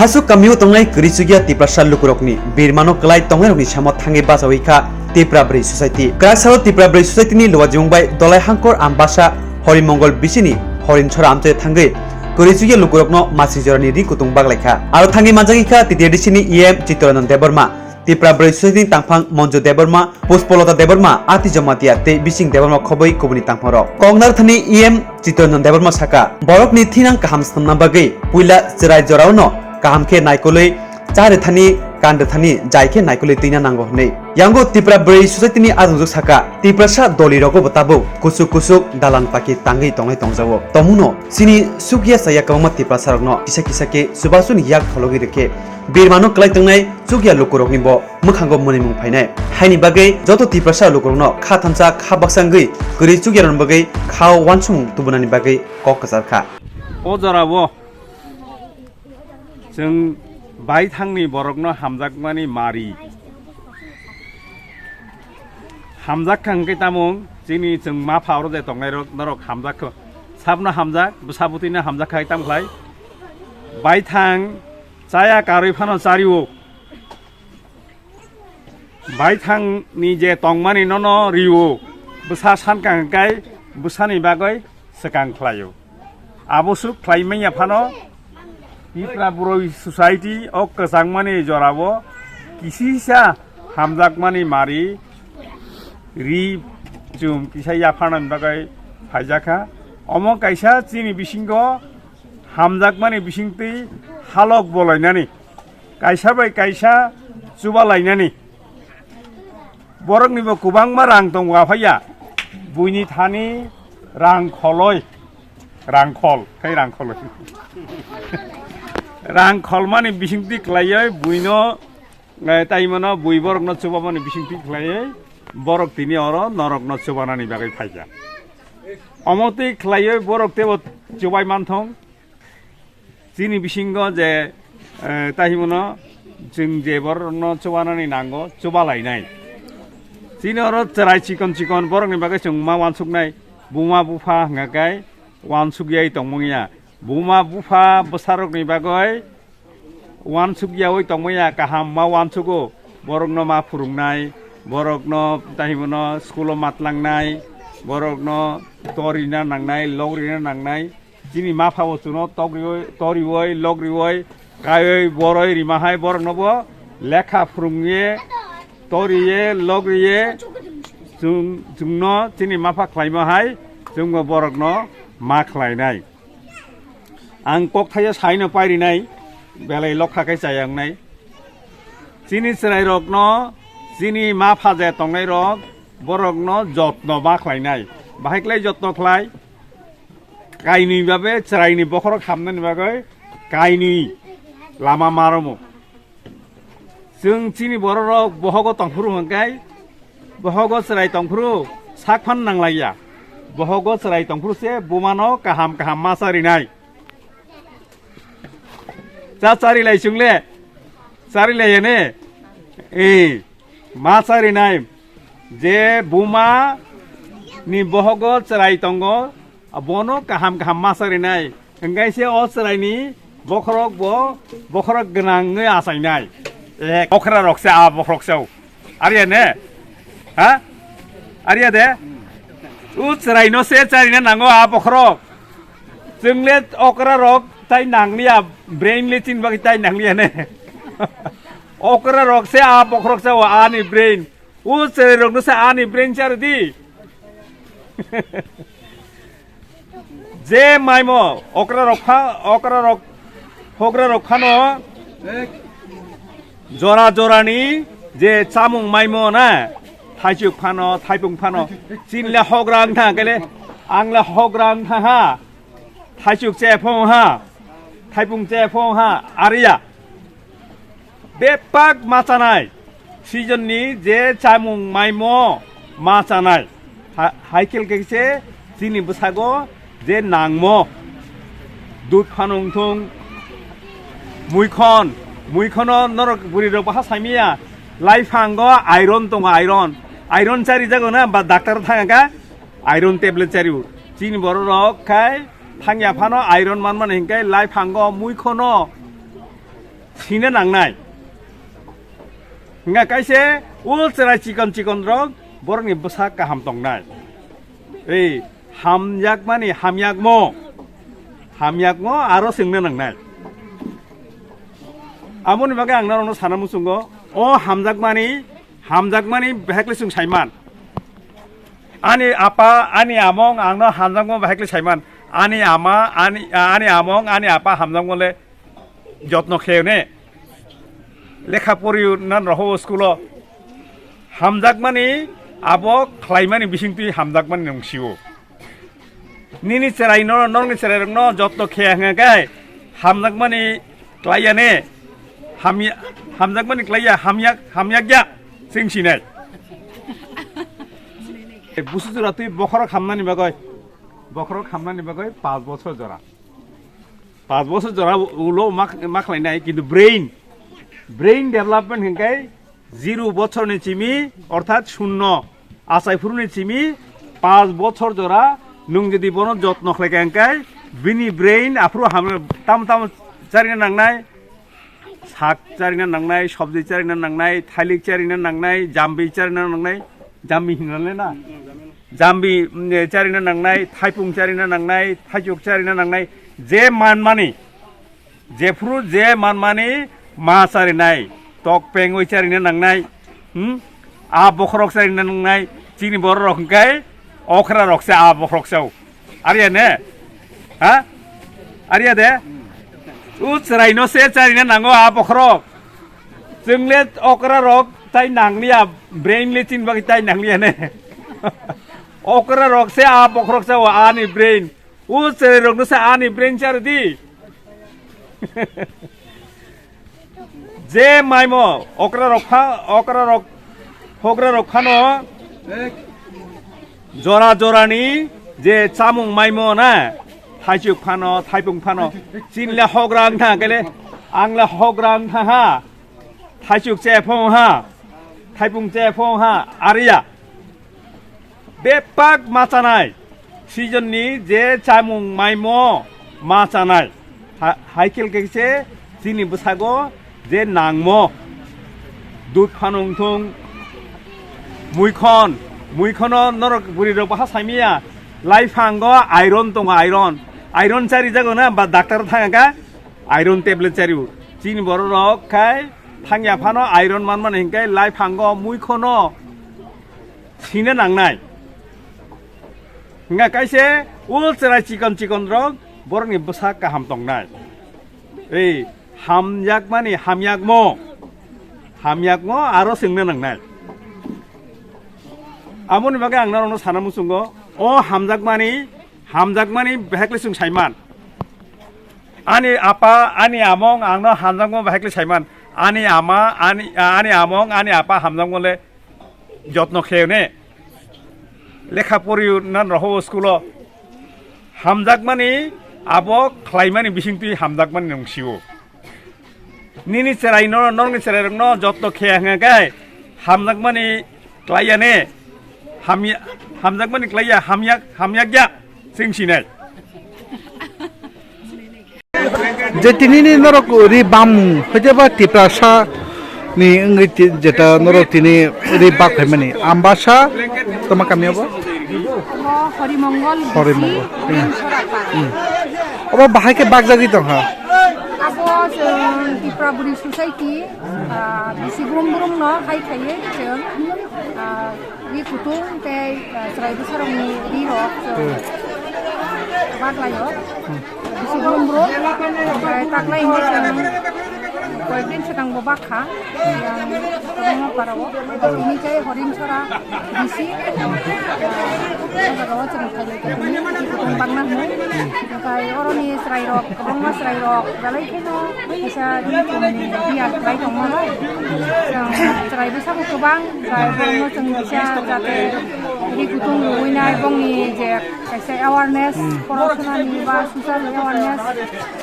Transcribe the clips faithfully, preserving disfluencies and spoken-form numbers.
Hasuk kamio tongnai kwrwi chukya Tiprasa lukurokni birmano kwlai tongnairokni samo thangwi bachawi kha Tipra Bwrwi Society. Kwrak salo Tipra Bwrwi Society ni luajimung bai Dolai Hangkor Ambasa Horimongol bisini Horimchora amchai thangwi kwrwi chukya lukurokno masing jorani ri kutung baglai kha. Aro thangwi manjagwi kha T T A D C ni E M Chittaranjan Debbarma, Tipra Bwrwi Society ni tangphang Monju Debbarma, Puspolota Debbarma, Ati Jamatia tei Bising Debbarma khobwi kubuni tangphangrok. Koknar thani E M Chittaranjan Debbarma saka, borokni thinang kaham swnamna bagwi puila chwrai jorao'-no kaham khe naikolwi, cha rwthani, kan rwthani jai khe naikolwi twina nango hwnwi. Yango Tipra Bwrwi Society ni ajwngjwk saka, Tiprasa dolirogo bo tabuk kuchuk kuchuk dalan paki tangwi tongnai tongjago. Tongmungno chini sukya chaya kwbangma Tiprasarokno kisa kisa khe chubasuni yak phologwi rwkhe birmano kwlai tongnai chukya lukurokni bo mwkhango mwnwimung phainai. Haini bagwi joto Tiprasa lukurokno kha thansa kha baksa wngwi kwrwi chukyarokni bagwi khao uansukmung tubunani bagwi kok kwchar kha. O jorao chwng baithangni borokno hamjakmani mari. Hamjak kha hwnkhe tamung chini chwng ma pha oro je tongnairok norok hamjak kho. Sabno hamjak, bwsa bwtwino hamjak kha tamo khlai. Baithang chaya karwi phano chario. Baithangni je tongmani nono rio, bwsa sankang hwnkhe bwsani bagwi swkang khlaio. Abo swk khlai manya phano Tipra Bwrwi Society o kwchangmani jorao kisisa hamjakmani mari ri chum kisa yapharnani bagwi phaijakha. Omo kaisa chini bisingo hamjakmani bisingtwi halok bolainani, kaisa bai kaisa chubalainani. Boroknibo kwbangma rang tongo aphaiya. Buini thani rang kholoi, rang khol, khai rang kholoi. Rang kholmani bisingtwi khlaioi buino, eh, taimano bui borokno chubamani bisingtwi khlaioi borok tini oro norokno chubanani bagwi phaikha. Omo twi khlaioi borok teibo chubai manthong. Chini bisingo je, eh, tahimano chwng je borokno chubanani nango, chubalainai. Chini oro chwrai chikon chikon borokni bagwi chwng ma uansuknai, buma bupha hwnkha khe uansukya tongmung ya. Buma bupha bwsarokni bagwi uansukyawi tongmung ya, kaham ma uansugo. Borokno ma phwrwngnai, borokno tahimano school-o ma tlangnai, borokno tor rina nangnai, lok rina nangnai. Chini ma phabo chwngno tok riwi, toriwi, lok riwi, kaiwi, boroi rima hai borokno bo lekha phwrwngwi, toriwi, lok riwi, chwng, chwngno chini ma pha khlaima hai chwngbo borokno ma khlainai. Ang kok thaio saino pairinai, belai lokha khe chaya wngnai. Chini chwrairokno, chini ma pha je tongnairok, borokno jotno ma khlainai. Bahai klai jotno khlai? Kainwi babe chwraini bokhorok hamnani bagwi kainwi lama maromo. Chwng chini bororok bohogo tongphuru hwnkhe, bohogo chwrai tongphuru sak phan nanglaiya. Bohogo chwrai tongphuru se bumano kaham kaham ma charinai. Cha charilai chwngle, charilai hene, eh, ma charinai. Je buma ni bohogo chwrai tongo, bono kaham kaham ma charinai. Hwnkhe se o chwraini bokhorok bo bokhorok gwnangwi achainai. Ek okra rok se a bokhorok se. Ariya ne? Ha? Ariya de? U chwraino se charina nango a bokhorok. Chwngle okra rok tai nangliya, brain le chini bagwi tai nangliya ne. Okra rok se a bokhorok se o ani brain. U chwrairokno se ani brain chari di. Je maimo okra rok pha, okra rok, hogra rok phano jora jorani je chamung maimo na, thaichuk phano, thaipung phano, chinle hogra wng thang kele, angle hogra wng thang ha, thaichuk che phung ha, thaipung che phung ha, ariya. Bebak ma chanai, season ni je chamung maimo ma chanai. Ha-, haikel khe se chini bwsago je nangmo. Dud phanung thung, muikhon, muikhono norok bwrwi rok baha saimaya. Laiphango iron tongo, iron. Iron chari jago na ba doctor thang ka iron tablet chari. Chini borok rok khai thangya phano iron man man hinkhe laiphango muikhono Sina nangnai. Hingga kaise ul cherai chikon chikon rok borokni bwsa kaham tongnai. Ei, hamjakmani hamyakmo, hamyakmo aro sengna nangnai. Amoni bagwi ang norokno sana muchungo, o hamjakmani, hamjakmani behekle chwng saiman. Ani apa, ani among angno hamjakmo bahai khlai saiman. Ani ama, ani, ani among, ani apa hamjakmo le jotno kheyone. Lekha poriyo nan roho school o. Hamjakmani abo khlaimani bisingtwi hamjakmani nungsio. Nini cheraino, nongni cherairokno jotno kheya hwnga khe hamjakmani khlaiya ne. Hamya, hamjakmani khlaiya, hamyak, hamyakya. Chwng sinai. Busu jora twi bokhorok hamnani bagwi, bokhorok hamnani bagwi panch bochor jora. Panch bochor jora ulo mak-, makhlainai, kintu brain, brain development hingkai zero bochorni chimi, orthat shunno, achai phuruni chimi, panch bochor jora, nwng jodi bono jotno khlaikha hingkai, bini brain aphuru ham-, tamo tamo charina nangnai, sak charina nangnai, sobji charina nangnai, thailik charina nangnai, jambi charina nangnai, jambi hinale na? Jambi, mm, charina nangnai, thaipung charina nangnai, thaichuk charina nangnai, je manmani, jephuru je manmani ma charinai, tok pengwi charina nangnai, hmm? A bokhorok charina nangnai, chini bororok hwnkhe okra rokse a bokhorok chao. Ariya ne? Ha? Ariya de? U chwraino se charina nango a bokhorok. Chwngle okra rok tai nangliya, brain le chin bagwi tai nangliya ne. Okra rok se a bokhorok chao ani brain. U chwrai rokno se ani brain char di. Je maimo okra rok pha, okra rok, hogra rok phano jora jorani je chamung maimo na, thaichuk phano, thaipung phano, chinle hogra wng thang kele, angle hogra wng thang ha, thaichuk che phong ha, thaipung che phong ha, ariya. Bebak ma chanai, season ni je chamung maimo ma chanai. Ha-, haikel khe se chini bwsago je nangmo. Dud phanung thung, muikhon, muikhono norok bwrwi rok baha saimiya. Laiphango iron tongo, iron. Iron chari jago na ba doctor thanga ka iron tablet chari. Chini borok rok khai thangya phano iron man mani hinkai laiphango muikhono sina nangnai. Hingga kaise ul cherai chikon chikon rok borokni bwsa kaham tongnai. Ei hamjakmani hamyakmo, hamyakmo aro sengna nangnai. Amoni bagwi ang norokno sana muchungo, o hamjakmani, hamjakmani behekle chwng saiman. Ani apa, ani among angno hamjakmo bahai khlai saiman. Ani ama, ani, ani among, ani apa hamjakmo le jotno kheyone. Lekha poriyo nan roho school o. Hamjakmani abo khlaimani bisingtwi hamjakmani nungsio. Nini cheraino, nongni cherairokno jotno kheya hwnga khe hamjakmani khlaiya ne. Hamya-, hamjakmani khlaiya, hamyak, hamyakya. Chwng sinai. Je tinini norok ri bam hwjeba Tiprasa ni wngwi ti-, jeta norok tini ri bak phaimani. Ambasa toma kami abo? Abo Horimongol bisi, Horimongol. Hmm. Horimsora para. Hmm. Abo bahai khe bakjagwi tongkha. Abo chwng Tipra Buri Society, ah, bisi brum brum no hai khaiwi chwng, ah, Ri kutung tei, eh, chwrai bwsarokni ri rok chwng baklaio. Bisi brum brum. Omohai taklai hinwi chwng koyekdin swkang bo bakha. Yang kwbangma parao. Tini tei Horimsora bisi. O jagao chwng khailai tongmani ri kutung bakna hwnwi. Omohai oroni chwrairok, kwbangma chwrairok belai kheno kisa ri kutung biya khlai tongmani. Chwng chwrai bwsabo kwbang. Bai bongno chwng kisa jate ri kutung rwinai bongni je kaisa awareness, porosonani ba social awareness,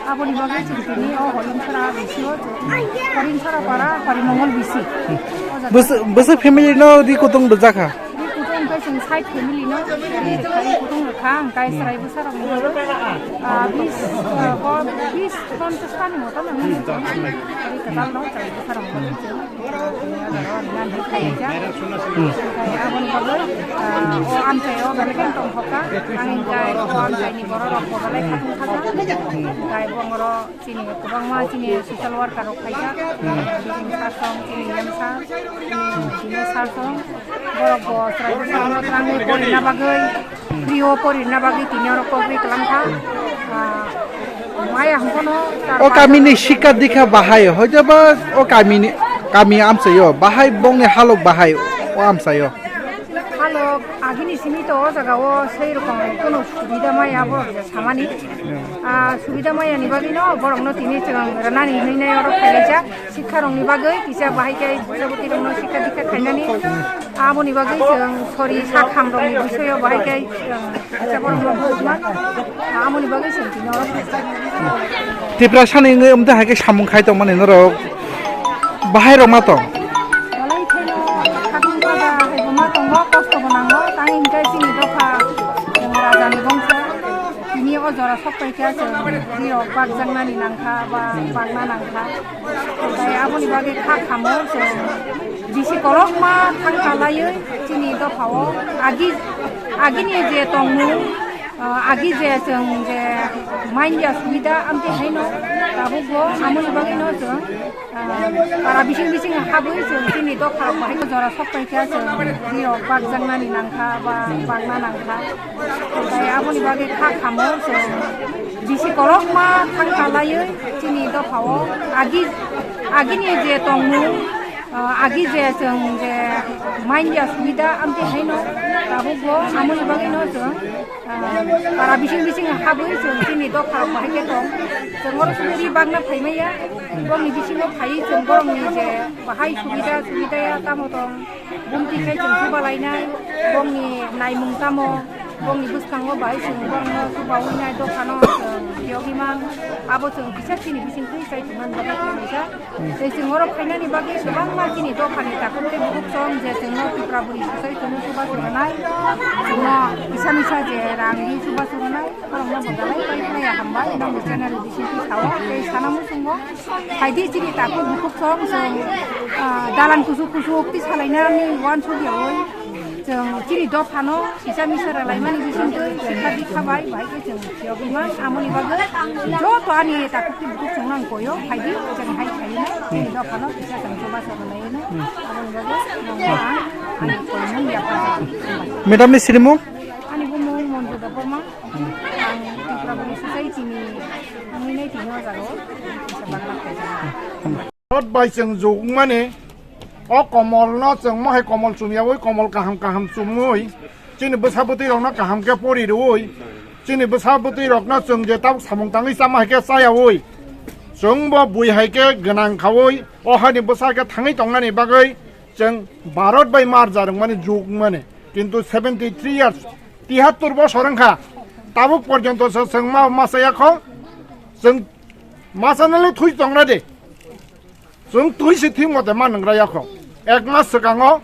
aboni bagwi chwng tini o Horimsora bisio chwng Horimsora para Horimongol bisi. O jaga. Bwsa, bwsa family no ri kutung rwjakha? Ri kutung khe chwng side family no ri kutung rwkha, hwnkhe chwrai bwsarokno, ah, bis, ah, bo bis ponchash tani moto no. Kwtal no chwng bwsarok no chwng, ah, tini o jaga o rinani khaijak. Hmm. Hinkhe aboni bagwi, ah, o amchaio belai kheno tongthokha. Ang hinkhe o amchaini bororok bo belai khatung khajak. Hinkhe bongoro chini kwbangma chini social worker rok khaijak. Hmm. Chini sir song, chini M sir, chini sir song. Borok bo chwrai bwsarokno twlangwi porina bagwi. Rio porirna bagwi tini oro kok ri kwlangkha. Ah, maya hwnkheno char O panch kamini sikha dikha bahai, hoijoba o kamini, kami amchaio bahai, bongni halok bahai o amchaio. Halok agini simi to o jaga o sei rokom kono subida maya borok je samani. Ah, subida maya ni bagwi no borok no tini chwng rwnani hinwi nai oro khailaijak. Sikharokni bagwi kisa bahai khe bwsabwtwirokno sikha dikha khainani, aboni bagwi chwng sori sakhamrokni bisoyo bahai khe, chwng kisa borokno bujma, aboni bagwi chwng tini oro. Tiprasani wngwi omtwi hai khe samung khai tongmani norok bahairok ma tong? Walai kheno khatung khaja haibo ma tongo, kosto bo nango, tang hinkhe chini dopha, chwng rajani bongso, tini o jora sok pai khe chwng rirok bakjaknani nangkha ba bakna nangkha. Omo hai aboni bagwi kha khamo chwng bisi kolokma thangkha laiwi chini dophao agi, agini je tongmung, ah, agi je chwng je manya subida amtwi haino tabukbo amoni bagwino chwng, ah, para bising bising habwi chwng chini dopharok bahai jora sok paikha chwng rirok bakjaknani nangkha ba bakna nangkha. Omo hai aboni bagwi kha khamo chwng bisi kolokma thangkha laiwi chini dophao agi, agini je tongmung, ah, agi je chwng je manya subida amtwi haino tabukbo amoni bagwino chwng, ah, para bising bising habwi chwng chini dopharok bahai khe tong. Chwng oro sumuri bakna phaimaya, bongni bisingo phaiwi chwng borokni je bahai subida subida ya tamo tong. Bumti khe chwng chuba lainai, bongni naimung tamo, bongni bwskango bahai chwng bongno chubawi nai dophano chwng phiyogwi man, abo chwng kisa chini bising twi chai tongmani bagwi khlaijak. Tei chwng oro phainani bagwi kwbangma chini dophani takhuk tei bukhuk chwng je chwngno Tripura bwrwi swsai chwngno chubachu rwnai, chwngno kisa misa je rang di chubachu rwnai, borokno bo belai khlaiya hambai, nokni channel bisingtwi sao tei sana muchungo. Phaidi chini takhuk bukhuk chwng, chwng, ah, dalan kuchuk kuchuk twi salainani uansukyaui chwng chini dophano kisa misa rwlaimani bisingtwi sikha dikha bai, bahai khe chwng phiyogwi man. Amoni bagwi joto ani takhuk tei bukhuk chwngno ang koyo, phaidi chwng hai khaino chini dophano kisa chwng chubachu rwlaino. Amoni bagwi nokno ang ani koimung yapharjak. Madam ni sinimung? Ani bumung Monju Debbarma. Ang Tripura Bwrwi Society ni wngwi nai tini o jaga o kisa bakla khaijak. Rot bai chwng jugmani o komol no chwng mohai komol chumyaui komol kaham kaham chumui chini bwsa bwtwi rok no kaham khe pori rwui chini bwsa bwtwi rok no chwng je tabuk samung tangwi chama hai khe chayaui chwng bo bui hai khe gwnang khaui o hai ni bwsa khe thangwi tongnani bagwi chwng Bharat bai marja rwngmani jugmani. Kintu seventy three years, tihattur bosor wngkha, tabuk porjonto se chwng ma masa yakho, chwng masa nalo thui tongra de, chwng thui se thwi mote ma nwngra yakho. Ek mas swkango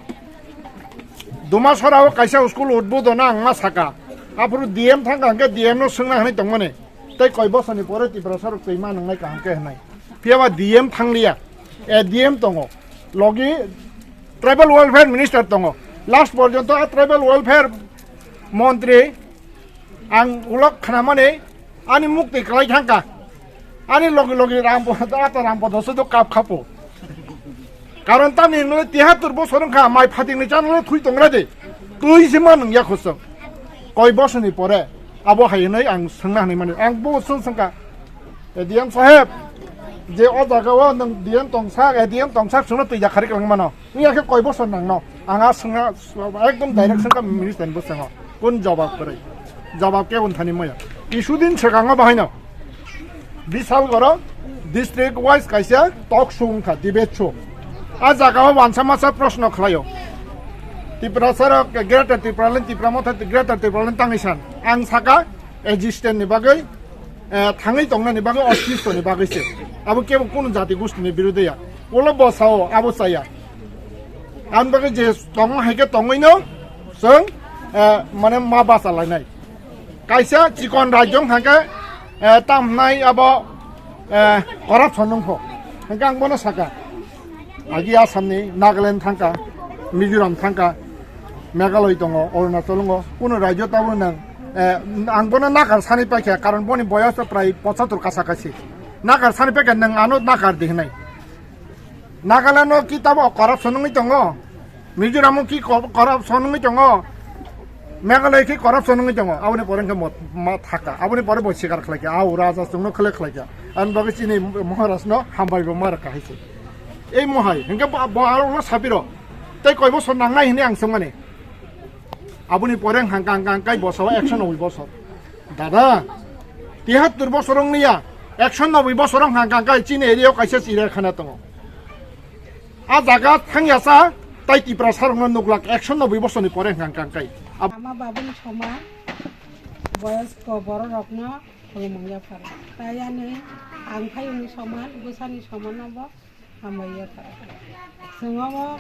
Dumasora o kaisa school udbodon ang ma saka, aphuru D M thangkha hwnkhe D M no swngna hwnwi tongmani, tei koi bosorni pore Tiprasa rok twi ma nwngnai kaham khe hwnwi. Phiyaba D M thangliya, A D M tongo, logi tribal welfare minister tongo. Last porjonto a tribal welfare montri ang ulok khnamani ani mukti kwlai thangkha. Ani logi logi Rampo, ata Rampo doso do kap khapo. Karon tamni hinwi tihattur bosor wngkha, mai phatingni chanole thui tongra de. Twi se ma nungya khosong. Koi bosoni pore abo hai hinwi ang swngna hinwi mani. Ang bo swng swngkha, "A D M saheb, je o jaga o nwng D M tongsak, A D M tongsak swngno twi jakhari kwlangmano. Wngya khe koi bosor nangno?" Ang a swngna ekdom direct swngkha minister ni bwskango. Kun jawab kwrwi? Jawab kebo thani maya. Isudin swkango bahaino Bishalgoro district wise kaisa talk show wngkha, debate show. A jaga o wansa masa proshno khlaio. Tiprasa rok Greater Tipraland, Tipra Motha Greater Tipraland tangwi san. Ang saka existence ni bagwi, eh, thangwi tongnani bagwi, ostitto ni bagwi se. Abo kebo kunu jati gosti ni birodhe ya. Ulo bosao abo chaya. Ang bagwi je tongma hai khe tongwi no chwng, eh, mane ma bacha lainai. Kaisa chikon rajyo hwnkha khe, eh, tam hwnai abo, eh, corruption wngkho. Hwnkhe ang bono sakha, agi Assamni, Nagaland thangkha, Mizoram thangkha, Meghalaya tongo, Arunachal tongo, kuno rajyo tabuk nang, eh, ang bono nakar sani paikha, karon boni boyos to prai pochatur kasa kasi. Nakar sani paikha, nang ano nakar di hinai. Nagaland o ki tabo corruption wngwi tongo? Mizoram o ki co-, corruption wngwi tongo? Meghalaya ki corruption wngwi tongo? Aboni pore hwnkhe mo-, ma thaka. Aboni pore bo sikar khlaikha. Au raja chwngno khlai khlaikha. Ani bagwi chini Maharaj no hambai bo ma rwkha hai se. Ei mohai, hwnkhe bo, bo aro no sapiro. Tei koi bosor nangnai hinwi ang swngmani. Aboni pore hwnkha hwnkha hwnkha kai bosao ekso noboi bosor. Dada, tihattur bosor wng liya, ekso noboi bosor wng hwnkha hwnkha kai chini area o kaisa chiriya khana tongo. A jaga thangya sa, tai Tiprasa rokno nuklak ekso noboi bosorni pore hwnkha hwnkha kai. Ab- Ama babuni soman, boyosko bororokno khulumung yaphar. Tai ani ang phayungni soman, bwsani soman no bo hambai yaphar. Chwng omo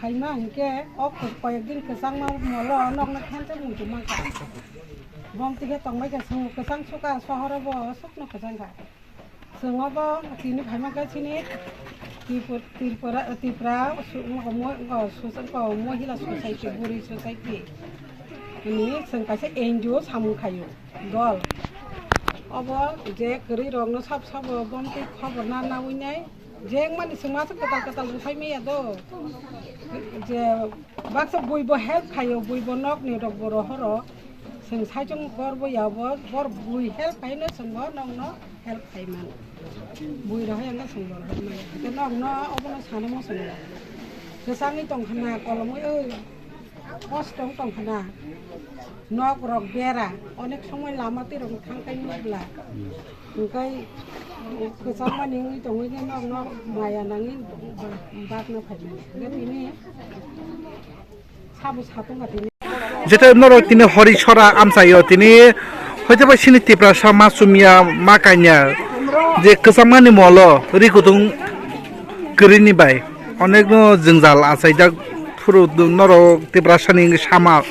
phaima hinkhe o koyek din kwchangma molo nokno khensa muitu mankha. Bom tikhe tongbaikha chwng kwchang suka sohoro bo sukno kwchangkha. Chwng obo tini phaima khe chini Tripur-, Tripura, Tripura su-, mo-, mo-, mo-, su-, mo-, Mohila Society, Buri Society. Ni chwng kaisa N G O samung khaio, dol. Obo je kwrwi rokno sab sabo bomtwi khobor na nawi nai. Je wngmani chwng ma kwtal kwtal rwphai maya do. Je baksa buibo help khaio, buibo nokni rok bo rohoro. Chwng saichung bor bo ya bo, bor bui help khaino chwng bo nokno help khai mano. Bui rohai ang chwng bor help mano. Hwnkhe nokno obono sana mo chwng. Kwchangwi tongkhana kolomwi oi. Kosto wng tongkhana. Nok rok bera. Onek somoi lama twi rok thang kai nukla. Hwnkhe kwchangmani wngwi tongwi khe nokno maya nangwi bakna phaimani. Hwnkhe tini Sabo satung ka tini. Jete norok tini hori sora amchaio tini hoite bai sini Tiprasa ma chumya ma kanya je kwchangmani molo ri kutung kwrwini bai onekno jwngjal achaijak phuru norok Tiprasani sama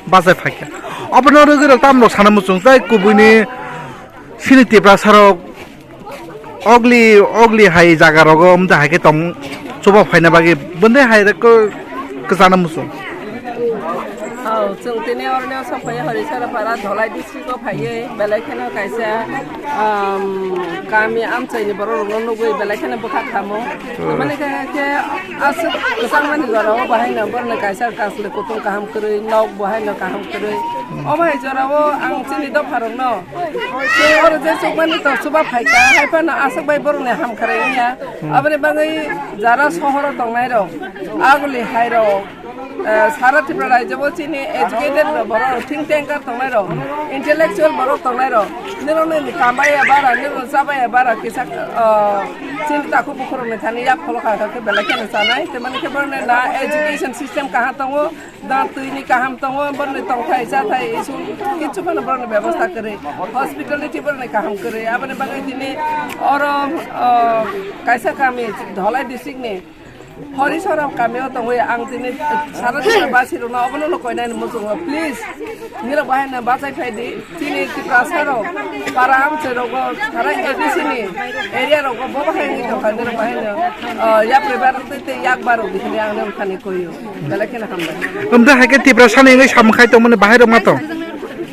bachai phaikha. Obono rwgwi rok tamrok sana muchung tei kubuini sini Tiprasarok Ogli, ogli hai jaga rogo wngda hai khe tong chuba phaina bagwi bwndai hai rok kwchana muchung. Oh, chwng tini oroni sok phaiya Horisara para Dholai district o phaiwi belai kheno kaisa, um, kami amchaini borok rokno nugwi belai kheno bwkha kamo. Tamani khe, khe aswk kwchangmani jora o bahai no borokni kaisa kasli kutung kaham kwrwi nok bahai no kaham kwrwi. O bahai jora o ang chini dopha rokno Oro je chukmani tok chuba phaikha, hai phano aswk bai borokni hamkrai wngya. Aboni bagwi jara sohoro tongnairok, aguli hairok, eh, sara Tripura rajyo bo chini educated borok, think tanker tongnairok, intellectual borok tongnairok, nirokni kambai ya bara, nirokni chabai ya bara kisa, eh, chini takhuk bukhurokni thani yak pholo kha kha khe belai kheno chanai. Tei mani khe borokni na education system kaham tongo, Dan twi ni kaham tongo, borni tongthai chathai school kichu phano borni bebosta kwrwi, hospitality borni kaham kwrwi, aboni bagwi tini oro, o, kaisa kami Dholai district ni Horisoram kami o tongwi ang tini sara sara basi rokno obono no koinani muchungo, please nirok bahai no bachai phai di. Chini Tiprasa rok, para amchai rogo, sara A D C ni area rogo, bo bahai ni tongkha, nirok bahai no, ah, yapri barok tei, tei yak barok di hwnwi ang nirok thani koyo. Belai kheno hambai. Wngkha hai khe Tiprasa ni wngwi samung khai tongmani bahai rok ma tong?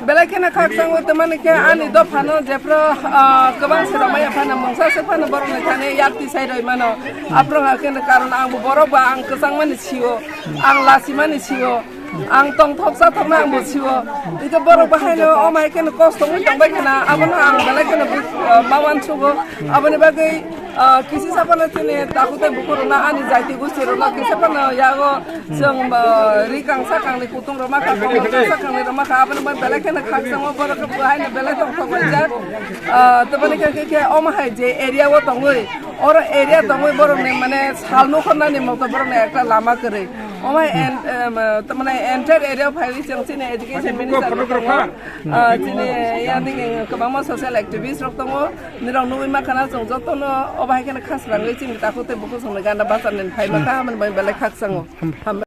Belai kheno khakchang o tongmani khe ani dopha no jephru, ah, kwbang se rok maya phano mungsa se phano borok ni thani yak tisai roi mano. Aphuru ha kheno karon ang bo borok ba ang kwchang mani sio, ang lasi mani sio. Ang tongthok chathokno ang bo sio. Ito borok bahaino omo hai kheno kosto wngwi tongbai khna, abono ang belai kheno buk-, ah, ma uansugo. Aboni bagwi, ah, kisi saphano chini takhuk tei bukhuk rokno ani jaiti gosti rokno kisa phano yago chwng, ah, ri kangsa kangni kutung rok ma kha, kangsa kangni rok ma kha, aboni bagwi belai kheno khakchangma borok khe bahaino belai tongthok laijak. Ah, toboni khe, khe, khe omo hai je area o tongwi, oro area tongwi borokni mane sal nukhornani moto borokni ekta lama kwrwi. Omo en-, em, tamani entire area phaiwi chwng chini education minister rok tongo. Ah, chini yani kwbangma social activist rok tongo. Nirok nugwi mankha na chwng jotono obo hai kheno khasrangwi chini takhuk tei bukhuk chwngno gana bacharnani phaima kaham hwnwi belai khakchango. Hambai.